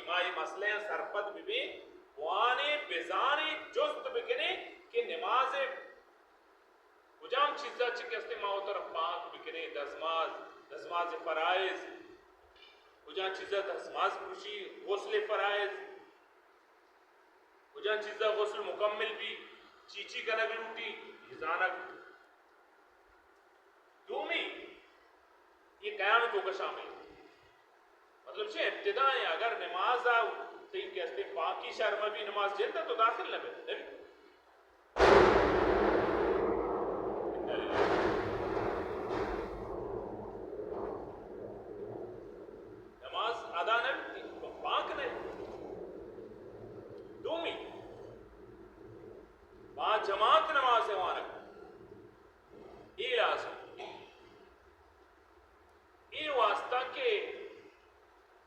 ما اے مسئلہ ءَ سرپد ببیں، بوانیں، بزانیں، جست بکنیں کہ نماز ءِ کجام چیزا چہ کہ استیں ما وترا پاک بکنیں، دزماز، دزماز فرائض، کجام چیزا دزماز پروشی، غسل فرائض، کجام چیزا غسل مکمل بی، چی چی کنگ لوٹی، اے زانگ۔ دومی، اے قیام توکا شامل۔ مطلب چے؟ ابتدا ایں، اگر نماز ءَ تئی کہ استیں پاکی شر مہ بی، نماز جند ءَ تو داخل نہ بے، نہ بی۔ نماز ادا نہ بی، پاک نہ۔ دومی، با جماعت نماز وانگ، اے لازم۔ اے واسطہ کہ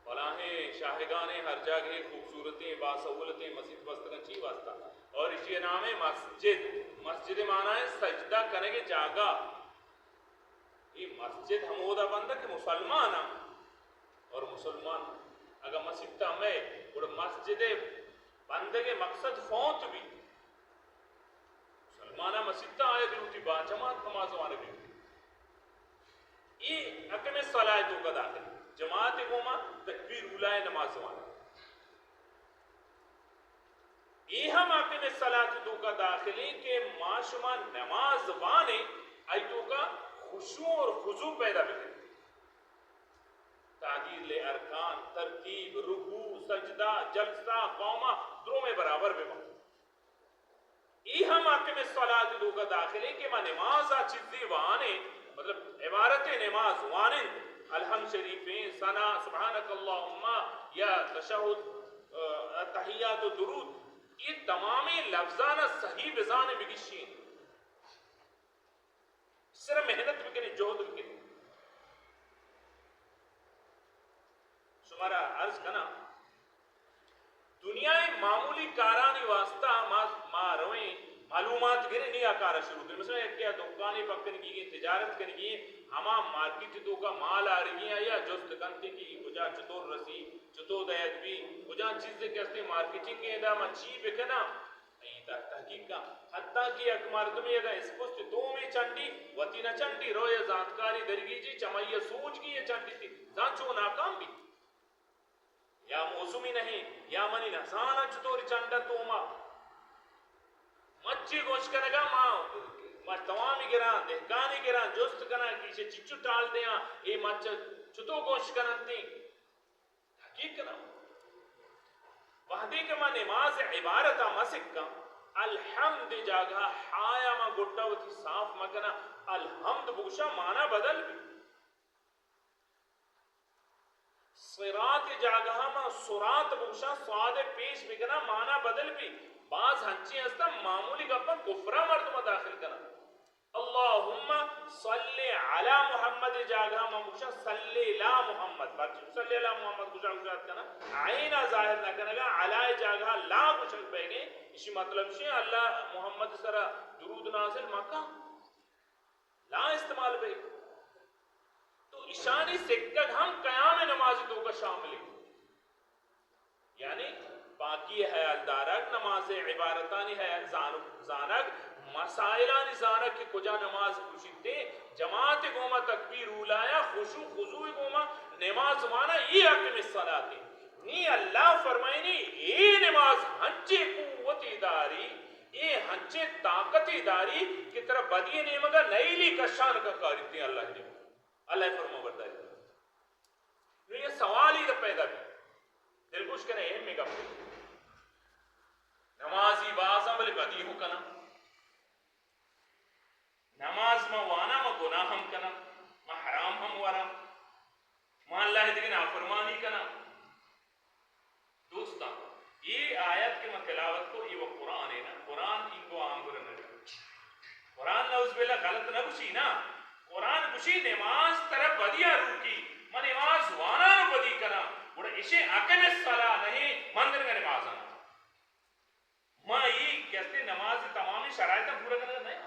بلاہیں شاہگانیں، ہر جاگہے خوبصورتیں، باسہولتیں مسیت بستگاں، چی واسطہ؟ اور ایشی نام ہے مسجد۔ مسجد معنی ہے سجدہ کنگ جاگہ۔ اے مسجد ہمودا بندہ کہ مسلمان ہاں، اور مسلمان اگاں مسیت مئے، گڑا مسجد بندگ مقصد فوت بی۔ مسلماناں مسیت ءَ آیگ لوٹی، با جماعت نماز وانگ لوٹی۔ اے اقم الصلاۃ توکا داخل، جماعت گوما تکبیر اولا نماز وانگ۔ اے ہم اقم الصلاۃ توکا داخل ایں کہ ما شما نماز وانیں، آئی توکا خشوع اور خضوع پیدا بکنیں۔ تعدیل ارکان، ترتیب، رکوع، سجدہ، جلسہ، قوما، درومے برابر ببنت۔ اے ہم اقم الصلاۃ توکا داخل ایں کہ ما نماز ءَ چیزے وانیں، مطلب عبارت نماز وانند، الحمد شریفیں، ثنا، سبحانک اللہم یا تشہد، ا، تحیات و درود، اے تمامیں لفظانا صحیح بزانیں بگشیں۔ سر محنت بکنیں، جہد بکنیں۔ شمارا عرض کناں، دنیا ءِ معمولی کارانی واسطہ ما، ما رویں، معلومات گریں، نی آ کارا شروع کنیں۔ مثلاً یکے ءَ دکانے پکنگی ایں، تجارت کنگی ایں، ہما مارکیٹ توکا مال آرگی ایں، آئی ءَ جست کنت کہ اے کجا چطور رسی، چطور دئیگ بی، کجا چیزے کہ استیں مارکیٹنگ ایں، ادا ما چی بکناں؟ اے تہ-، تحقیق کن۔ حتیٰ کہ یک مردمے اگاں اسپست دومی چنڈی، وتی نہ چنڈی، روئے زانتکاری دریگی جی، چمائی سوچ کی اے چنڈی تی، زان چو ناکام بی۔ یا موسمی نہیں، یا منی نزاناں چطوری چنڈ انت اوما۔ مچی گوش کنگا ما، ما توامی گراں، دہکانی گراں، جست کناں کہ ایشی چچو ٹال دیاں، اے مچ چطو گوش کننتی۔ تحقیق کناں۔ وہدے کہ ما نماز عبارت ءَ مسکاں، الحمد جاگہ ہایا ما گٹا وتی صاف مکناں، الحمد بگوشاں مانا بدل بی۔ صراط جاگہ ما صراط بگوشاں، صاد پیش بکناں مانا بدل بی۔ باز ہنچیں ہستاں معمولی گپاں کفرا مردم داخل کناں۔ اللہم صل علی محمد جاگہ ما گوشاں صلی علی محمد، پرچہ صلی علی محمد گوشاں گوشات کناں، عین ءَ ظاہر نہ کنگا، علی جاگہ لا گوشگ بیگیں، اشی مطلب شے اللہ محمد سرا درود نازل مکن، لا استعمال بے۔ تو اشانی سکگ ہم قیام نماز توکا شامل ایں۔ یعنی پاکی ءِ حیال دارگ، نماز ءِ عبارتانی حیال زانگ، زانگ، مسائلانی زانگ کہ کجا نماز پروشیت، جماعت ءِ گوما تکبیر اولایا، خشوع خضوع ءِ گوما نماز وانا، اے اقم الصلاۃ ایں۔ نی اللہ فرمائنی، اے نماز ہنچیں قوتے داری، اے ہنچیں طاقتے داری کہ ترا بدی ءِ نیمگا نئیلی کشان کا کاریت ایں اللہ ءِ نیمگا۔ اللہ ءِ فرمان برداری۔ نوں اے سوال ادا پیدا بی، دلگوش کنے اہمیں گپے۔ نمازی بازاں بلے بدی ہم کناں۔ نماز ما واناں، ما گناہ ہم کناں، ما حرام ہم وراں، ما اللہ ءِ دگہ نافرمانی کناں۔ دوستاں، اے آیت کہ من تلاوت کو، اے و قرآن ہے نا، قرآن اینگو آنگر نہ۔ قرآن نعوذ باللہ غلط نہ گوشی نا، قرآن گوشی نماز ترا بدیا روکی، من نماز وانان بدی کناں، گڑا اشے اقم الصلاۃ نہیں، من درگا نماز آنا۔ ما اے کہتے نماز تمامی شرائط پورا کرنا نہیں۔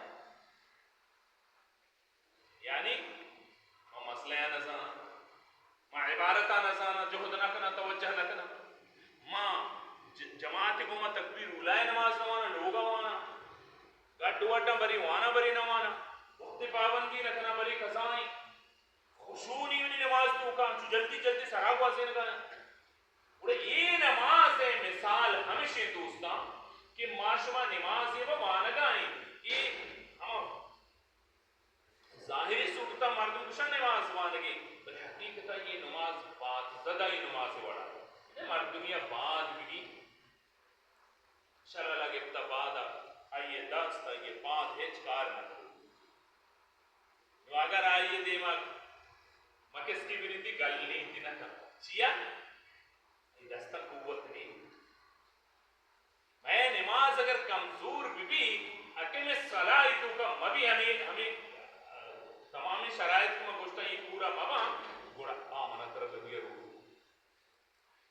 یعنی ما مسئلہ ءَ نہ زاناں، ما عبارت ءَ نہ زاناں، جہد نہ کناں، توجہ نہ کناں۔ تکبیر اولا ءِ نماز نہ واناں، لوگ ءَ واناں، گڈ وڈاں بری واناں بری نہ واناں، وقت پابندی نہ کناں بری قضائیں، خشوع نی منی نماز توکا انچو جلدی جلدی سرا گوازینگا انت۔ گڑا اے نماز ءِ مثال ہمشیں دوستاں کہ ما شما نماز ءَ وانگا ایں، اے ہما ظاہری صورت ءَ مردم گوشاں نماز وانگی، بلے حقیقت ءَ اے نماز باد زدہ ءِ نماز ءِ وڑا۔ اے مردمی ءَ باد بگی، شرل ءَ گپتہ باد ءَ آئی ءِ دست، آئی ءِ پاد ہچ کار نہ کنت۔ نوں اگر آئی ءِ دیما مکسکی بنندی گل نیتی نہ کنت۔ چیا؟ اے دست ءَ قوت نیست۔ مئے نماز اگر کمزور بہ بی، اقم الصلاہ ءِ توکا مہ بی، ہمے، ہمے تمامیں شرائط کہ من گوشتاں اے پورا مہ باں، گڑا آ منا ترا لگی روک۔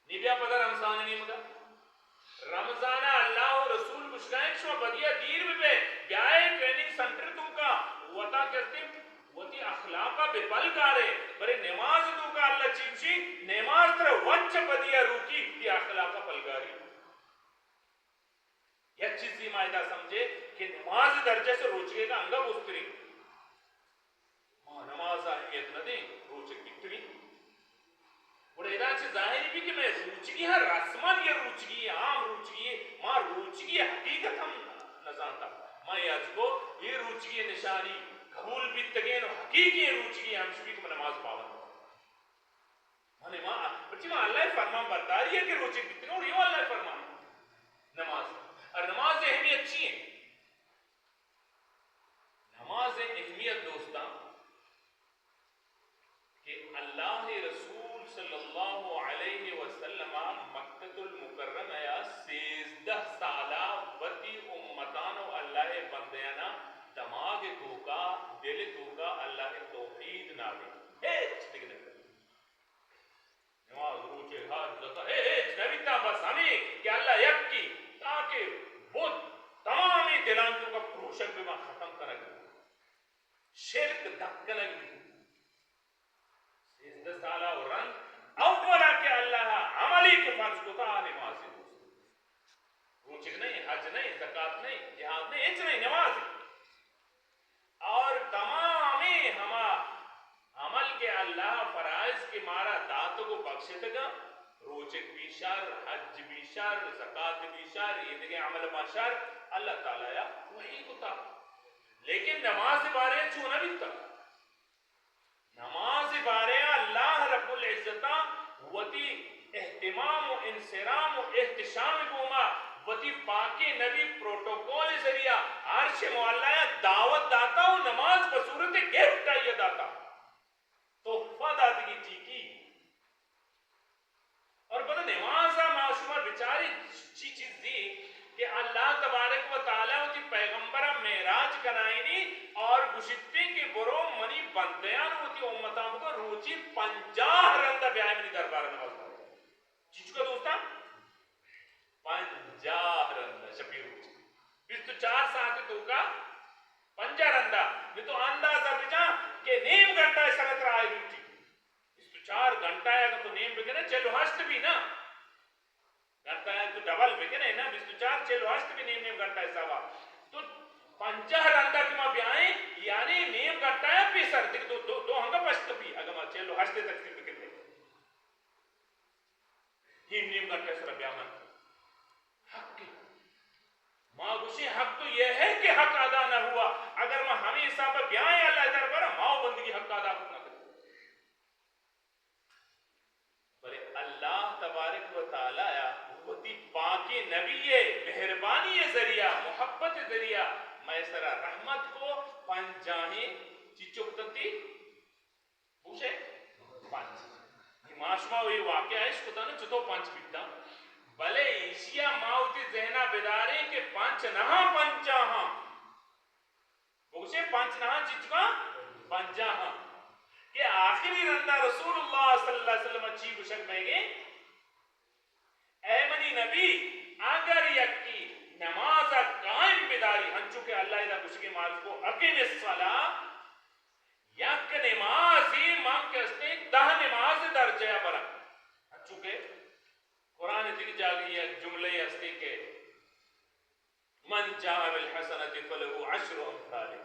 نی بیا پدا رمضان ءِ نیمگا۔ رمضان ءَ اللہ ءُ رسول گوشگا انت شما بدیا دیر بہ بئے، بیائے ٹریننگ سنٹر توکا، وتا کستے وتی اخلاق ءَ بہ پلگارے، بلے نماز ءِ توکا اللہ چی گوشی، نماز ترا وت چہ بدیا روکی، تئی اخلاق ءَ پلگاری۔ یک چیزے ما ادا سمجھے کہ نماز ءِ درجہ چہ روچگے گا انگا بزتریں۔ ما نماز ءَ اہمیت نہ دیں، روچگ بیتگیں۔ گڑا ادا چہ ظاہر بی کہ مئے روچگی ہاں رسمانی روچگی، عام روچگی، ما روچگی حقیقت ہم نہ زانتا۔ ما اے عرض کو، اے روچگی نشانی قبول بیتگیں و حقیقی روچگی ہمش بی کہ من نماز پابند۔ من ما، پرچی ما اللہ ءِ فرمان برداری ہے کہ روچگ بیتگیں، اور یہ اللہ ءِ فرمان نماز۔ اور نماز ءِ اہمیت چی ہے؟ نماز ءِ اہمیت دوستاں کہ اللہ ءِ رسول صلی اللہ علیہ وسلم ءَ مکۃ المکرمہ ءَ سیزدہ سال ءَ وتی امتان و اللہ ءِ بندیانا دماغ ءِ توکا، دل ءِ توکا اللہ ءِ توحید نادینت۔ ہچ دگہ نہ۔ نماز، روچے، حج، زکات، اے ہچ نہ بیتاں، بس ہمے کہ اللہ یکی، تاکہ بت تمامیں دلان توکا پروشگ بہ باں، ختم کنگ بہ باں، شرک دفع کنگ بہ باں۔ سیزدہ سالا و رند اولا کہ اللہ عملی کہ فرض کتا، نماز دوست۔ روچگ نہیں، حج نہیں، زکات نہیں، جہاد نہیں، ہچ نہیں، نماز۔ اور تمامیں ہما عمل کہ اللہ فرائض کہ مارا داتگ و بخشتگا، روچگ بی شر، حج بی شر، زکات بی شر، اے دگہ عمل ما شر، اللہ تعالی ءَ وحی کتا۔ لیکن نماز بارے چون نہ بیتا۔ نماز بارے اللہ رب العزت ءَ وتی اہتمام و انصرام و احتشام گوما وتی پاکیں نبی پروٹوکول ذریعہ عرش معلی ءَ دعوت داتا و نماز بصورت گفٹ آئی ءَ داتا، تحفہ داتگی، ٹھیکی۔ اور پدا نماز ءَ ما شما بچاری چی چیزی کہ اللہ تبارک و تعالی وتی پیغمبر ءَ معراج کنائینی اور گوشتی کہ برو منی بندیان وتی امتاں بکن، روچی پنجاہ رند ءَ بیائے منی دربار ءَ نماز بخوان۔ چیچکا دوستاں؟ پنجاہ رند ءَ شپی روچی۔ بیست و چار ساعت توکا پنجاہ رند ءَ۔ نی تو اندازہ بجان کہ نیم گھنٹہ ءِ سرا ترا آئی ڈیوٹی۔ بیست و چار گھنٹہ ءَ اگر تو نیم بکنے، چل و ہشت بی نا۔ گھنٹہ ءَ تو ڈبل بکنے نا، بیست و چار، چل و ہشت بی نیم نیم گھنٹہ حسابا۔ تو پنجاہ رندا کہ ما بیائیں، یعنی نیم گھنٹہ ءَ پیسر، دگہ دو، دو، دو ہنگا پشت بی، اگر ما چل و ہشت تقسیم بکنے۔ نیم نیم گھنٹہ سرا بیا من۔ حق۔ ما گوشیں حق تو یہ ہے کہ حق ادا نہ ہوا۔ اگر ما ہمے حساب بیائیں اللہ دربار، ما و بندگی حق ادا کت نہ کریں۔ بلے اللہ تبارک و تعالی ءَ وتی پاکیں نبی ءِ مہربانی ءِ ذریعہ، محبت ءِ ذریعہ مئے سرا رحمت کو، پنجاہیں چی چک تنتی؟ بوشے؟ پنچ۔ ما شما وی واقعہ اش کتانا چتو پنچ بیتاں۔ بلے ایشی ءَ ما وتی ذہن ءَ بداریں کہ پنچ نہ ہاں، پنجاہ ہاں۔ بگوشے پنچ نہ ہاں، چچکاں؟ پنجاہ ہاں۔ کہ آخری رندا رسول اللہ صلی اللہ علیہ وسلم چی گوشگ مئیگے؟ اے منی نبی، اگر یکی نماز ءَ قائم بداری، ہنچو کہ اللہ ادا گوشگے مارکو، اقم الصلاۃ، یک نمازی من کہ استیں دہ نماز درجہ ءَ برا۔ ہنچو کہ قرآن ءِ دگہ جاگہے یک جملہ ہستی کہ من جاء بالحسنة فله عشر أمثالها۔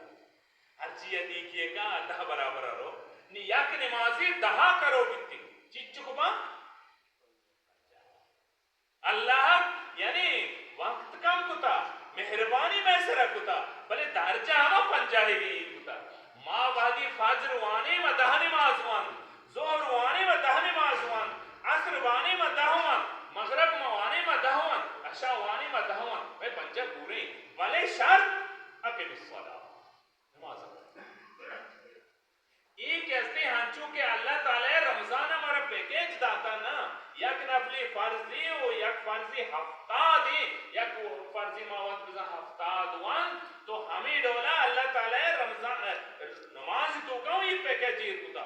ہرچی یک نیکی ءَ کاں، دہ برابر ءَ رو۔ نی یک نمازے دہا کرو بیتی۔ چیچک باں؟ اللہ یعنی وقت کم کتا، مہربانی مئے سرا کتا، بلے درجہ ہما پنجاہ ءِ گی کتا۔ ما وہدی فجر وانیں، ما دہ نماز وان، ظہر وانیں، ما دہ نماز وان، عصر وانیں، ما دہ وان، مغرب ما وانیں، ما دہ وان، عشاء وانیں، ما دہ وان، مئے پنجاہ پوریں، بلے شرط اقم الصلاة، نماز۔ اے کہ ہستیں ہنچو کہ اللہ تعالی رمضان ءَ مارا پیکیج داتا نا، یک نفلی فرضی و یک فرضی ہفتاد، یک فرضی ما وت بزاں ہفتاد وان، تو ہمیں ڈولا اللہ تعالی رمضان، نماز تو کم یہ پیکیج ایر کتا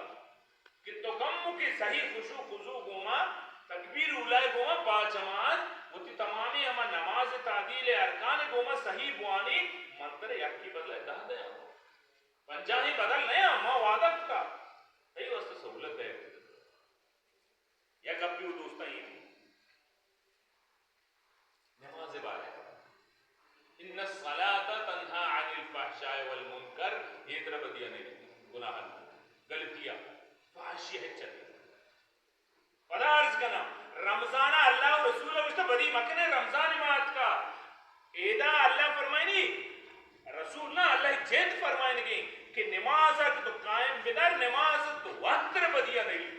کہ تو کم کہ صحیح خشوع خضوع گوما، تکبیر اولا گوما با جماعت وتی تمامی ہما نماز تعدیل ارکان گوما صحیح بوانی، من ترے یکی بدلہ دہ دیاں۔ پنجاہیں بدل نہ آں، ما وعدہ کتا، تئی واسطہ سہولت ہے۔ یک گپے و دوستاں، اے نماز بارے، ان الصلاة تنہی عن الفحشاء والمنکر، اے ترا بدیا نہیں، گناہ نہیں، غلطی ءَ، فحشی ءَ ہچ نہیں۔ پدا عرض کناں، رمضان ءَ اللہ و رسول ءَ گوشتہ بدی مکنے، رمضان ما اتکا۔ ایدا اللہ فرمائنی، رسول نہ، اللہ جند فرمائنگی کہ نماز ءَ تو قائم بدار، نماز تو وقت ءَ بدیا نہیں۔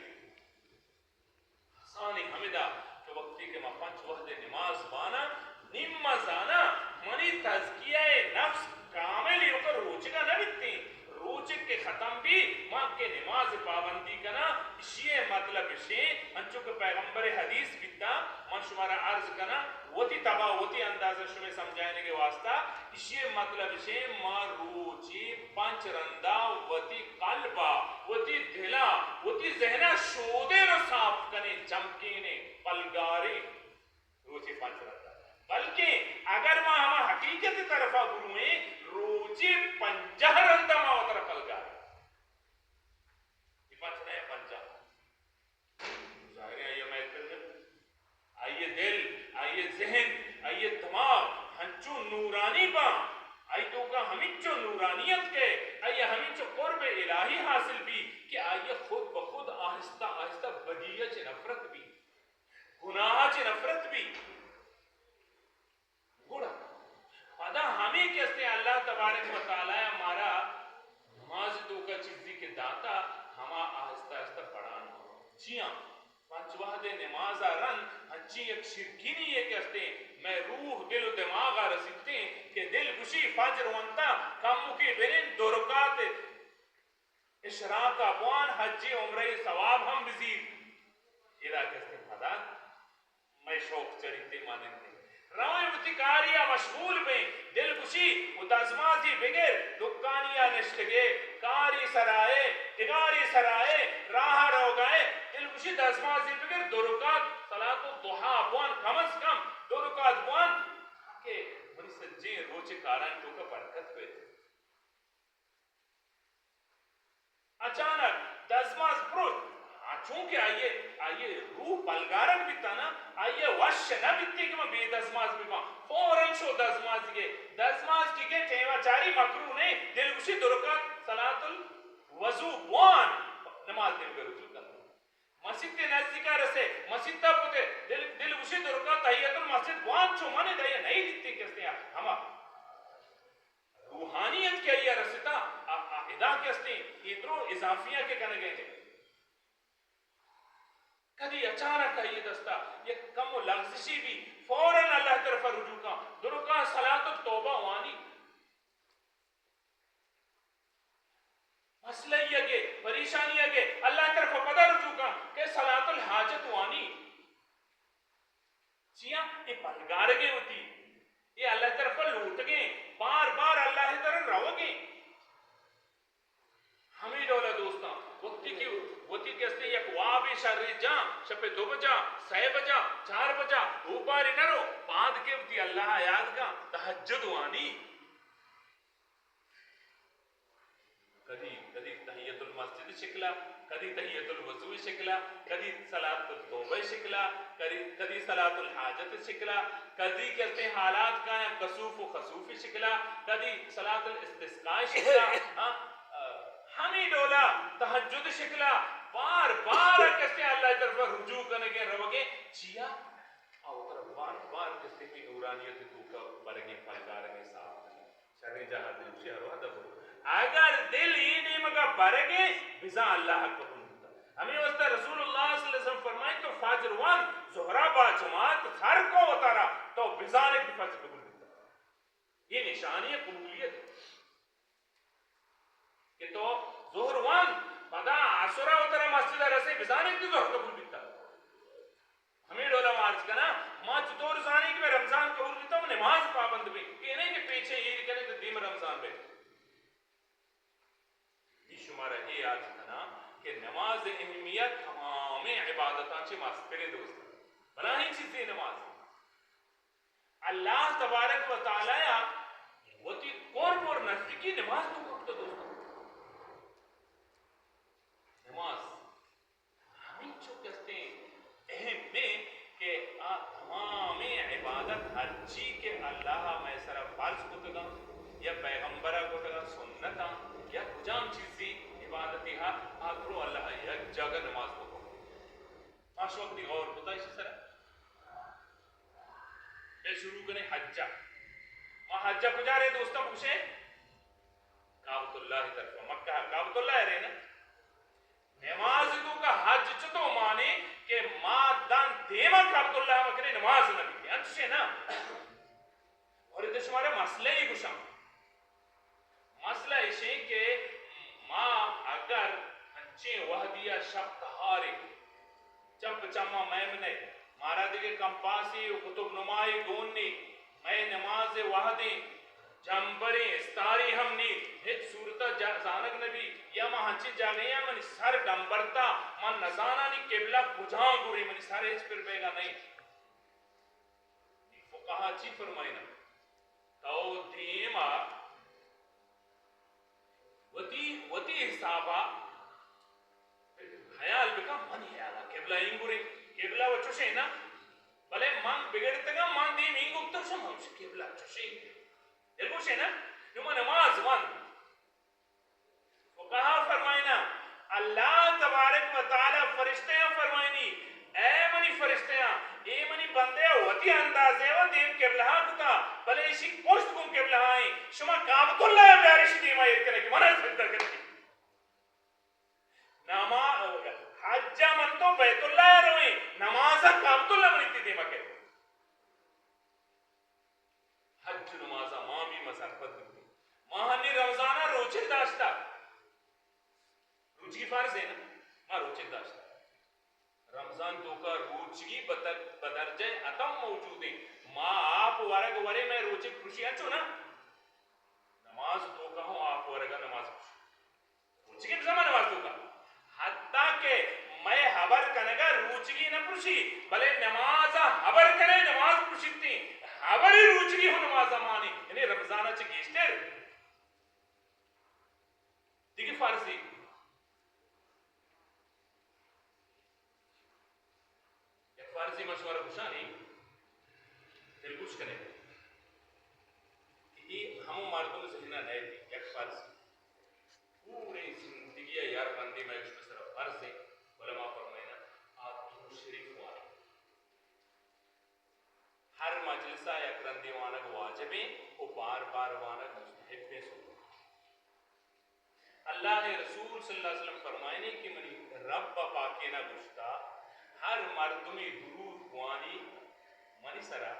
آسانی ہمدا کہ وقتی کہ ما پنچ وہد نماز بانا، نیم ما زانا، منی تزکیہ نفس کامل ایوکا روچگا نہ بیتیں۔ روچگ کہ ختم بی، من کہ نماز پابندی کناں، اشی مطلب اشیں، انچو کہ پیغمبر حدیث بیتا، من شمارا عرض کناں، وتی تبا وتی اندازہ شمے سمجھائنگے واسطہ، اشی مطلب اشیں، ما روچی پنچ رندا وتی قلبا، وتی دلا، وتی ذہنا شودین و صاف کنیں، چمکینیں، پلگاریں۔ روچے پنچ رندا۔ بلکیں اگر ما ہما حقیقت طرفا برویں، روچے پنجاہ رندا ما وترا پلگاریں۔ اے پنچ نہ، پنجاہ۔ ظاہر ہے، آئی مئے دل، آئی دل، آئی ذہن، آئی دماغ ہنچو نورانی باں، آئی توکا ہمینچو نورانیت کہ آئی ہمینچو قرب الہی حاصل بی کہ آئی خود بخود آہستہ آہستہ بدی چہ نفرت بی۔ گناہ چہ نفرت بی۔ گڑا پدا ہمے کہ استیں اللہ تبارک و تعالی مارا نماز توکا چیزی کہ داتا، ہما آہستہ آہستہ بڑان۔ چیاں؟ پنچ وہد نماز رند ہنچی یک شرکینی یہ کہ استیں، مئے روح، دل و دماغ رسیتیں کہ دل گشی فجر ونتا، کمکی برین دو رکعت اشراق ء بوان، حج عمرہ ثواب ہم بزیر۔ ادا کستیں پدا مئے شوق چریتے مانندیں۔ رویں وتی کاری ء مشغول بیں، دل گشی و دزمازی بگر، دکانی ء نشتگے، کاری سرائے، ڈگاری سرائے، راہ روگائے، دل گشی دزمازی بگر، دو رکعت صلاۃ الضحی بوان، کم از کم دو رکعت بوان کہ منی سجیں روچ کارانی توکا برکت بیت۔ اچانک دزماز پروشت، آ چونکہ آئی ء، آئی ء روح پلگارگ بیتا نا، آئی ء وش نہ بیتی کہ من بے دزماز بباں۔ فوراً شو دزمازیگے، دزماز کہ گے ٹیما چاری مکروہ نہیں، دل گوشی دو رکعت صلاۃ الوضو بوان، نماز دیمگا رجوع کن۔ مسیت نزدیکا رسے، مسیتا پتے، دل، دل گوشی دو رکعت تحیت المسجد بوان، چو من دیا نہیں دیتی کسے ہما روحانیت کہ آئی ء رستا، آ، آ ادا کہ استیں، اے درو اضافیاں کہ کنگ ء انت۔ کدی اچانک آئی ء دستا یک کم و لغزشی بی، فوراً اللہ طرف رجوع کن، دو رکعت صلاۃ التوبہ وانی۔ مسئلہ یگے، پریشانی یگے، اللہ طرف پدا رجوع کن کہ صلاۃ الحاجت وانی۔ چیا؟ اے پلگارگیں وتی، اے اللہ طرف لوٹگیں، بار بار اللہ طرف روگیں۔ ہمیں ڈولا دوستاں، وقتی کہ وتی کستے یک وابے شرے جاں، شپ دو بجا، سئے بجا، چار بجا، اوپارے نہ رو، پاد کے وتی اللہ یاد کا، تہجد وانی۔ کدی، کدی تحیت المسجد شکلا، کدی تحیت الوضو شکلا، کدی صلاۃ التوبہ شکلا، کدی، کدی صلاۃ الحاجت شکلا، کدی کسے حالات کا یا کسوف و خسوف شکلا، کدی صلاۃ الاستسقاء شکلا، ہاں، آ، ہمیں ڈولا تہجد شکلا، بار بار کسے اللہ طرف رجوع کنگے روگے، چیا؟ آ وترا بار بار کسے میں نورانیت توکا برگے پلگارگے صاف کنگے۔ شریں جاہ دل گوشی ہر وہد برو۔ اگر دل اے نیمگا برگے، بزاں اللہ قبول بوتا۔ ہمیں واسطہ رسول اللہ صلی اللہ علیہ وسلم فرمائیں، تو فجر وان، ظہرا با جماعت سر کو وتارا، تو بزانے کہ فجر قبول بوتا۔ یہ نشانی ہے قبولیت ہے کہ تو ظہر وان، پدا عصرا وتارا مسجد رسے، بزانے کہ ظہر قبول بوتا۔ ہمے ڈولا ما عرض کناں، ما چطور زانیں کہ مئے رمضان قبول بیتا و نماز پابند بیں؟ اے نہ کہ پیچھے عید کنیں تو دیم رمضان بے۔ نی شمارا اے عرض کناں کہ نماز اہمیت تمامیں عبادتاں چہ مستریں دوست۔ بلاہیں چیزے نماز۔ اللہ تبارک و تعالی وتی قرب اور نزدیکی نماز تو کتا دوستو۔ نماز ہمینچو کہ استیں اہم ایں کہ آ تمامیں عبادت ہرچی کہ اللہ ء مئے سرا فرض کتگاں یا پیغمبر ء کتگاں سنتاں یا کجام چیزی عبادتے ہا، آ درو اللہ ء یک جاگہ نماز بکن۔ ما شما کدی غور کتا ایشی سرا؟ بیا شروع کنیں حج ء۔ ما حج ء کجا رئیں دوستاں بگشے؟ کعبۃ اللہ ء طرف مکہ ء کعبۃ اللہ ء رئیں نا؟ نماز ء توکا حج چتو مانے کہ ما داں دیما کعبۃ اللہ ء مکنیں نماز نہ بیتیں، انچشیں نا؟ اور ادا شمارا مسئلہ ای گوشاں۔ مسئلہ ایشیں کہ ما اگر انچیں وہدی ء شپ تہاریں، چپ چما مئے منئے، مارا دگہ کمپاسی و قطب نمائی گون نی، مئے نماز وہدیں، جمبریں استاری ہم نی، ہچ صورتا جا-، زانگ نبی، یا ما ہنچیں جاگہے آں منی سر ڈمبرتا، من نزانانی قبلہ کجام گوریں، منی سر ہچ پر بیگا نہیں۔ فقہا چی فرمائنا؟ تو دیما وتی، وتی حسابا خیال بکن، منی خیالا قبلہ اینگوریں، قبلہ و چوشیں نا، بلے من بگڑتگاں، من دیم اینگو کتگ، شما ہمش قبلہ چوشیں۔ دل گوشے نا؟ نو من نماز وان۔ فقہا فرمائنا، اللہ تبارک و تعالی فرشتیاں فرمائنی، اے منی فرشتیاں، اے منی بندے وتی اندازے و دیم قبلہ کتا، بلے ایشی پشت گوں قبلہ ایں، شما کعبۃ اللہ بیار ایشی دیما ایر کنے کہ منا سجدہ کنے۔ نما-، حج من تو بیت اللہ رویں، نماز کعبۃ اللہ منی تی دیما کہ۔ حج و نمازا ما بھی ما سرپد بوتیں۔ ما ہنی رمضانا روچگ داشتا۔ روچگی فرض ہے نا؟ ما روچگ داشتا۔ رمضان توکا روچگی بدر-، بدرجہ اتم موجود ہیں۔ ما آپ ورگ ورے میں روچگ پروشی انچو نا؟ نماز توکا ہوں آپ ورگا نماز پروشی۔ روچگی بزاں ما نماز توکا۔ حتیٰ کہ مئے ہبر کنگا روچگی نہ پروشی، بلے نمازا ہبر کنے نماز پروشیتی۔ ہبری روچگی ہوں نمازا مانی، یعنی رمضانا چہ گیشتر۔ دیگہ فرضی۔ یک فرضی من شمارا گوشانی، دلگوش کنے۔ اے ہمو مردم ذہنا نئیت، یک فرضی۔ پوریں زندگی ء یار رندی مئے شمئے سرا فرض ایں۔ علماء فرمائنا، آ درود شریف وانگ۔ ہر مجلس ء یک رندی وانگ واجب ایں و بار بار وانگ مستحب ایں، سنت۔ اللہ ء رسول صلی اللہ علیہ وسلم فرمائنی کہ منی رب پاکینا گوشتا، ہر مردمی درود وانی منی سرا،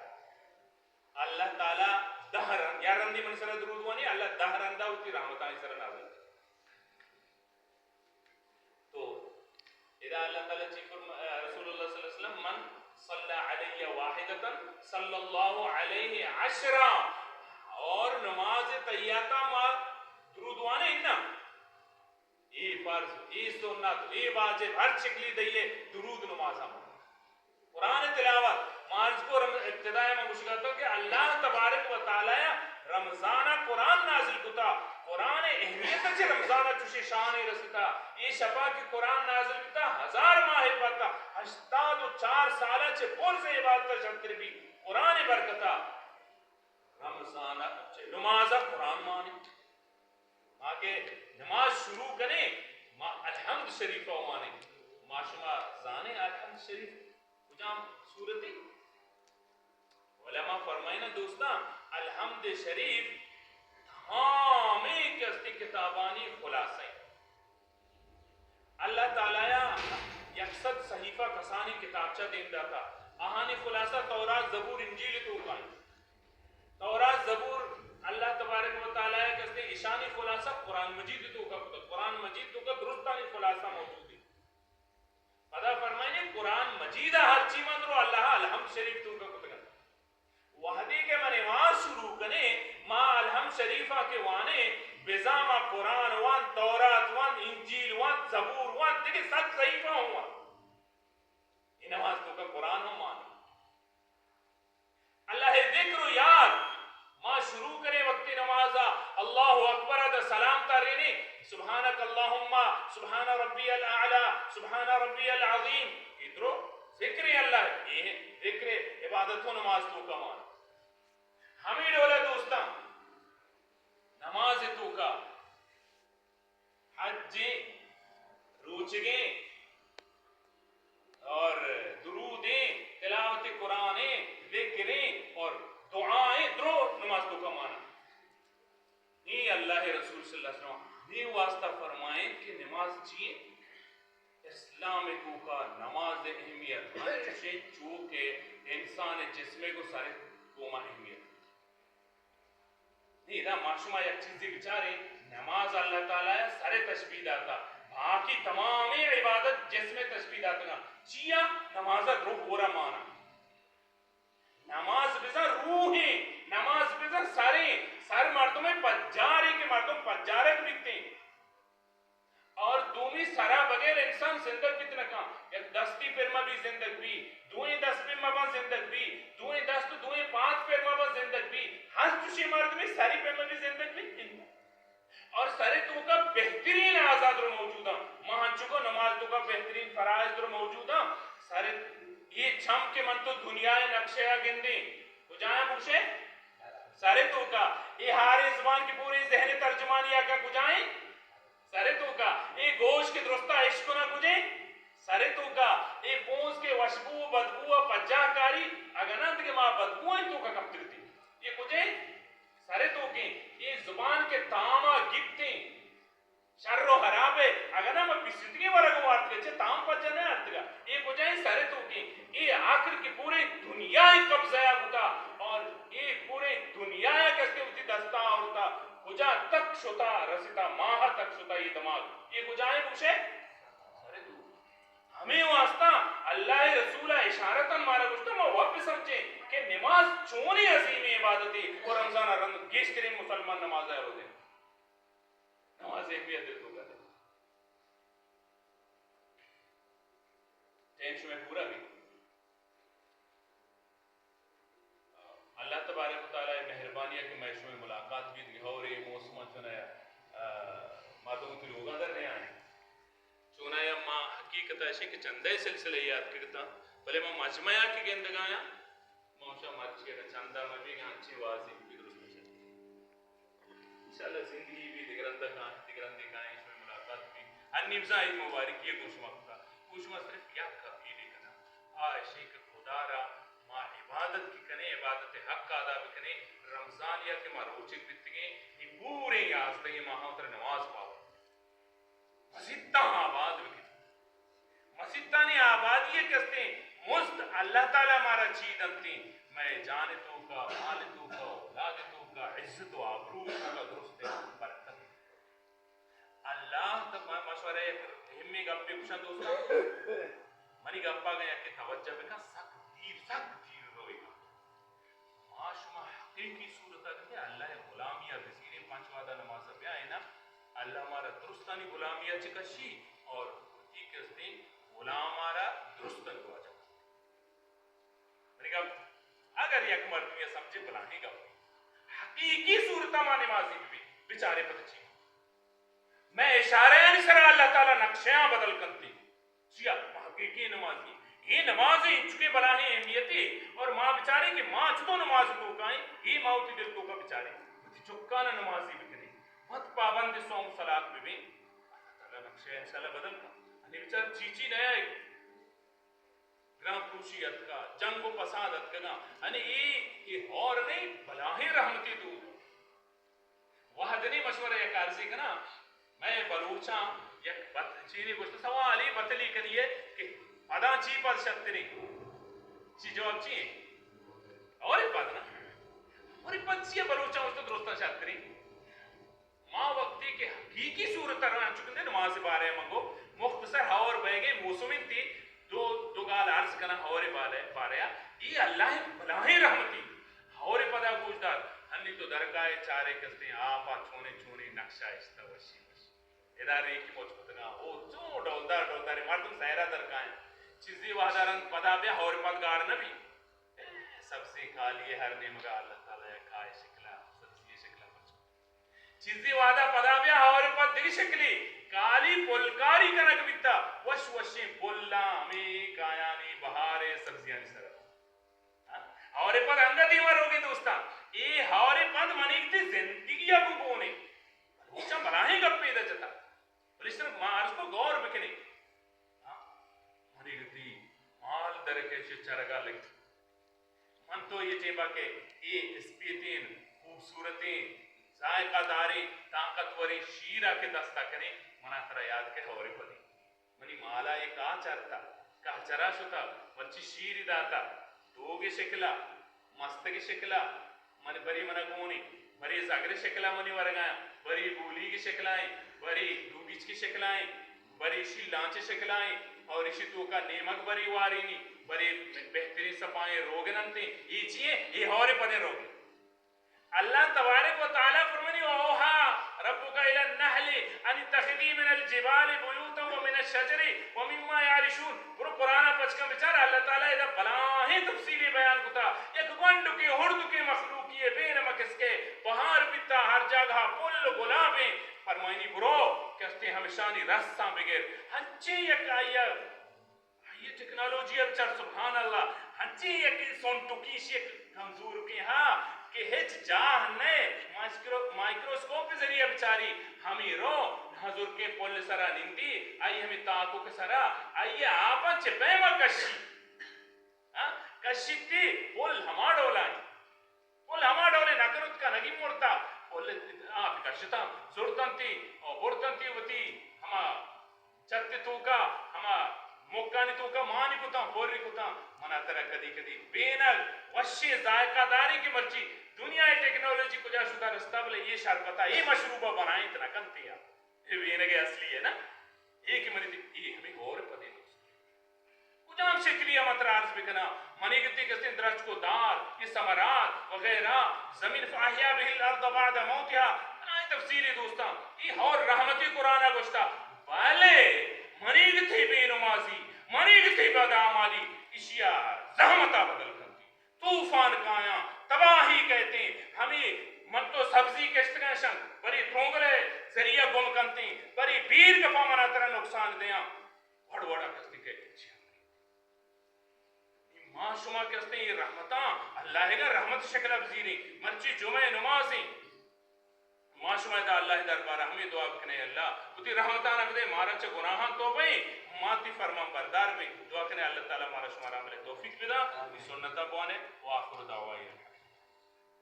اللہ تعالی دہ رند، یا رندی منی سرا درود وانی، اللہ دہ رندا وتی رحمتانی سرا نازل۔ تو ادا اللہ تعالی چی فرما-، رسول اللہ صلی اللہ علیہ وسلم، من صلی علی واحدۃ صلی اللہ علیہ عشرا، اور نماز تحیاتا ما درود وانے نا، اے فرض، اے سنت، اے واجب، ہر چکلی دئیے درود نمازا ما۔ قرآن تلاوت، ما عرض کو رم-، ابتداء ما گوشگا تو کہ اللہ تبارک و تعالی رمضانا قرآن نازل کتا، قرآن ءِ اہمیت ءَ چہ رمضان ءَ چوشیں شانے رستا۔ اے شپا کہ قرآن نازل بیتا، ہزار ماہ ءِ پدا ہشتاد و چار سال ءَ چہ برز عبادت ءَ شرتر بی۔ قرآن ءِ برکتا رمضان ءَ چہ نماز ءَ قرآن مانیں۔ ما کہ نماز شروع کنیں، ما الحمد شریف ءَ وانیں۔ ما شما زانیں الحمد شریف کجام سورتے؟ علماء فرمائنا دوستاں، الحمد شریف تمامیں کہ استیں کتابانی خلاصہ ایں۔ اللہ تعالیٰ ءَ یک سد صحیفہ کسانیں کتابچہ دیم داتا۔ آہانی خلاصہ تورات، زبور، انجیل توکا ایں۔ تورات، زبور اللہ تبارک و تعالیٰ ءَ کہ استیں اشانی خلاصہ قرآن مجید توکا کتا۔ قرآن مجید توکا درستانی خلاصہ موجود ایں۔ پدا فرمائنے، قرآن مجید ءَ ہرچی من درو اللہ ءَ الحمد شریف توکا کتگ انت۔ وہدے کہ من نماز شروع کنیں، ما الحمد شریف ءَ کہ وانیں، بزاں ما قرآن وانت، تورات وانت، انجیل وانت، زبور وانت، دگہ صد صحیفہ ہوں وانت۔ اے نماز توکا قرآن ہم مانیں۔ اللہ ءِ ذکر و یاد، ما شروع کنیں وقت نماز ءَ، اللہ اکبر ءَ داں سلام ترینیں، سبحانک اللہم، سبحان ربی الاعلی، سبحان ربی العظیم۔ اے درو ذکر ایں اللہ ءِ، اے ذکر عبادت و نماز توکا مان۔ ہمے ڈول ءَ دوستاں، نماز توکا حجیں، روچگیں اور درودیں، تلاوت قرآنیں، ذکریں اور دعائیں، درو نماز توکا مانا۔ اے اللہ ءِ رسول صلی اللہ علیہ وسلم ہمے واسطہ فرمائیں کہ نماز چی ایں؟ اسلام ءِ توکا نماز ءِ اہمیت ہنچوش ایں چو کہ انسان ءِ جسم ءِ گوں سر ءِ گوما اہمیت۔ نی ادا ما شما یک چیزے بچاریں، نماز اللہ تعالیٰ ءَ سر ءِ تشبیہ داتا، باقی تمامیں عبادت جسم ءِ تشبیہ داتگاں۔ چیا؟ نماز ءَ درو ہورا مانا۔ نماز بزاں روح ایں، نماز بزاں سر ایں، سر مردم ءِ پجار ایں کہ مردم پجارگ بیتیں۔ اور دومی سرا بغیر انسان زندگ بیت نہ کن۔ یک دستی پر مہ بی زندگ بی، دوئیں دست پر مہ باں زندگ بی، دوئیں دست و دوئیں پاد پر مہ باں زندگ بی۔ ہنچوشیں مردمے سری پر مہ بی زندگ بیت نہ۔ اور سر توکا بہترین اعضا در موجود اں۔ ما ہنچو کہ نماز توکا بہترین فرائض در موجود اں۔ سر، اے چم کہ من تو دنیا ءِ نقشہ ءَ گندیں، کجا ایں بوشے؟ سر توکا۔ اے ہاریں زبان کہ پوریں ذہن ءِ ترجمانی ءَ کن، کجا ایں؟ سر توکا۔ اے گوش کہ درستا اشکنا کجیں؟ سر توکا۔ اے پونز کہ وشبو و بدبو ءَ پجاہ کاری، اگاں نہ انت کہ ما بدبوئیں توکا کپتگتیں۔ اے کجیں؟ سر توکیں۔ اے زبان کہ تاما گپتیں شر و حراب ءَ، اگاں نہ ما پیسیتگیں ورگ ءَ وارتگ، چہ تام پجا نہ آرتگ۔ اے کجا ایں؟ سر توکیں۔ اے آخر کہ پوریں دنیا ءِ قبضہ ءَ بوتا اور اے پوریں دنیا ءَ کسے وتی دستا آورتا، کجا تک شتا رستا، ماہ تک شتا اے دماغ۔ اے کجا ایں بوشے؟ سر توکیں۔ ہمے واسطہ اللہ ءِ رسول ءَ اشارتاً مارا گوشتا، ما وت بسمجھیں کہ نماز چونیں عظیمیں عبادتے و رمضان ءَ رند گیشتریں مسلمان نماز ءَ روزیں۔ نماز ءِ اہمیت ءِ توکا دے۔ ٹائم شمئے پورا بیت۔ اللہ تبارک و تعالیٰ ءِ مہربانی ءَ کہ مئے شمئے ملاقات بیت، گہورے موسم ءَ چونایا، آ، مردم وتی لوگاں در نیاں۔ چونایا ما حقیقت ءَ اشیں کہ چندے سلسلہ یاد کرتاں، بلے ما مجمع ءَ کہ گندگایاں، ما گوشاں مرچی اگاں چندہ مہ بیگ ءَ انچیں وازے بہ بی درست نہ شت۔ انشاءاللہ زندگی بی دگہ رندہ کائیں، دگہ رندے کائیں، شمئے ملاقات بی۔ ہر نی بزاں عید مبارکی ءَ گوں شما کتا۔ گوں شما صرف یک اپیلے کناں۔ آ اشیں کہ خدا را ما عبادت کہ کنیں، عبادت ءِ حق ءَ ادا بکنیں، رمضان ءَ کہ ما روچگ بیتگیں، اے پوریں یازدہیں ماہاں ترا نماز پابند مسیتاں آباد بہ کن۔ مسیتانی آبادی ءِ کستیں مزد اللہ تعالیٰ مارا چی دنتیں؟ مئے جان ءِ توکا، مال ءِ توکا، اولاد ءِ توکا، عزت و آبرو ءِ توکا درستیں برکت۔ اللہ تو ما-، مشورہ یک اہمیں گپے گوشاں دوستاں۔ منی گپا اگاں یکے توجہ بکن، سک دیر، سک دیر روگا۔ ما شما حقیقی صورت ءَ کہ اللہ ءِ غلامی ءَ بزیریں، پنچ وہدا نماز ءَ بیائیں نا، اللہ مارا درستانی غلامی ءَ چہ کشی اور وتی کستیں غلام ءَ را درستانی واجہ۔ منی گپ، اگر یک مردمے ءَ سمجھے بلاہیں گپ، حقیقی صورت ءَ ما نمازی بہ بیں، بچارے پتہ چی۔ مئے اشارہانی سرا اللہ تعالی نقشہاں بدل کنتی۔ چیا؟ ما حقیقی نمازی۔ اے نماز انچکیں بلاہیں اہمیتے اور ما بچاریں کہ ما چتو نماز توکائیں، اے ما وتی دل توکا بچاریں۔ وتی چکانا نمازی بکنیں۔ وت پابند صوم صلات ببیں۔ اللہ تعالی نقشہ انشاءاللہ بدل کن۔ انی بچار چی چی نیا گران پروشی اتکا، جنگ و فساد اتکگاں۔ انی اے، اے ہور نہیں، بلاہیں رحمتے دور۔ وہدنی مشورہ یک عرضی کناں، مئے بلوچاں یک بت-، چیری گوشت سوالی بتلی کنی ہے کہ پداں چی پد شتریں؟ چی جواب چی ہے؟ ہورے پد نا؟ ہورے پد چی ہے بلوچاں گوشت درستاں شتریں؟ ما وقتی کہ حقیقی صورت ء رواں، انچو کہ نماز بارے من گو مختصر ہور بیگے موسم انتی، دو، دو گال عرض کناں ہورے بارے، بارے ء۔ ای اللہ بلاہیں رحمتی۔ ہورے پدا گوش دار، ہنی تو درکائے چارے کستیں آپا چونے چونے نقشہ اشتا وشی وشی۔ ادا ریکی موچ کتگاں، او چون ڈولدار ڈولدار مردم سیرا درکائیں۔ چیزی وہدا رند پدا بیا ہورے پد گاڑ نبی۔ سبزی کالی ہر نیمگا اللہ تعالی کائے شکلا، سبزی شکلا پچ چیزی وہدا پدا بیا ہورے پد دگہ شکلی کالی پلکاری کنگ بیتا، وش وشیں پلاں ہمے کایانی بہارے سبزیانی سرا۔ ہاں؟ ہورے پد انگت دیما روگیں دوستاں، اے ہورے پد منیگتی زندگی ء گوں گونے۔ بلوچاں بلاہیں گپے دا جتا۔ بلے اشتر ما عرض کو غور بکنیں۔ ہاں؟ منیگتی مال درکش چرگا لگت۔ من تو یہ ٹیما کہ اے اسپیتیں، خوبصورتیں، ذائقہ داریں، طاقتوریں شیرا کہ دستا کنیں، منا ترا یاد کہ ہورے پدی۔ منی مالا اے کاہ چرتا، کاہ چرا شتا، مرچی شیری داتا، دوگے شکلا، مستگے شکلا، من بری منا گونی، بری زگرے شکلا منی ورگایا، بری بولیگے شکلائیں، بری دوگیچکے شکلائیں، بری ایشی لانچے شکلائیں، اور ایشی توکا نیمگ بری وارینی، بری بہترین سپائیں روگن انتیں۔ اے چیئے؟ اے ہورے پدیں روگن۔ اللہ تبارک و تعالی فرمانی، "وأوحى ربك إلى النحل أن اتخذي من الجبال بيوتا ومن الشجر ومما يعرشون۔" برو قرآن پچ کن بچار، اللہ تعالی ادا بلاہیں تفصیلی بیان کتا۔ یک گونڈکے ہردکے مخلوقی بے نمک اسکے بہار بیتا، ہر جاگہ پل و گلابیں۔ فرمائنی، برو کستے ہمشانی رساں بگر۔ ہنچیں یک آئیا آئی ٹیکنالوجی ء بچار، سبحان اللہ، ہنچیں یک سونٹکی شی یک کمزورکیں ہا کہ ہچ جاہ نئے، مائسکرو-، مائکروسکوپ ذریعہ بچاری، ہمیں رو نزرکیں پل سرا نندی، آئی ہمیں تاکوک سرا، آئی آپاں چہ پیما کشی۔ ہاں؟ کشیتی پل ہما ڈولائیں۔ پل ہما ڈولیں نہ کرت کنگی مرتا، پل آپ کشتاں، زرتنتی، او برتنتی وتی ہما چت توکا، ہما مکانی توکا مانی کتاں، پوری کتاں، منا ترا کدی کدی بینگ وشیں ذائقہ داریں کہ مرچی دنیا ء ٹیکنالوجی کجا شتا رستا، بلے اے شربتا، اے مشروبہ بنائینت نہ کنت یا۔ اے بینگ اصلی ہے نا؟ اے کہ منی دی-، اے ہمیں غور پدے دوست۔ کجام شکلی ء من ترا عرض بکناں؟ منی گتی کستیں درچک و دار، اے ثمرات وغیرہ، زمین فاحیا به الارض بعد موتها، بلاہیں تفصیلی دوستاں، اے ہور رحمتی قرآن ء گوشتا، بلے منی گتی بے نمازی، منی گتی بدعمالی، اشیا زحمتا بدل کنتی۔ طوفان کایاں، تباہی کئیتیں، ہمے من تو سبزی کشتگاں شنگ، بری ترونگلے ذریعہ گم کنتیں، بری بیر گپا منا ترا نقصان دیاں۔ وڑ وڑا کستی کہ چی ہم نہیں۔ ما شما کستے اے رحمتاں اللہ ء رحمت شکل ء بزیریں۔ مرچی جمعہ نمازیں۔ ما شما ادا اللہ ء دربار ء ہمے دعا بکنے، اللہ وتی رحمتاں بدے، مارا چہ گناہاں توبہ ایں، ما تی فرمان بردار بیں۔ دعا کنے اللہ تعالی مارا شما را عمل توفیق بدا، وتی سنت ء بوانے۔ و آخر دعوانا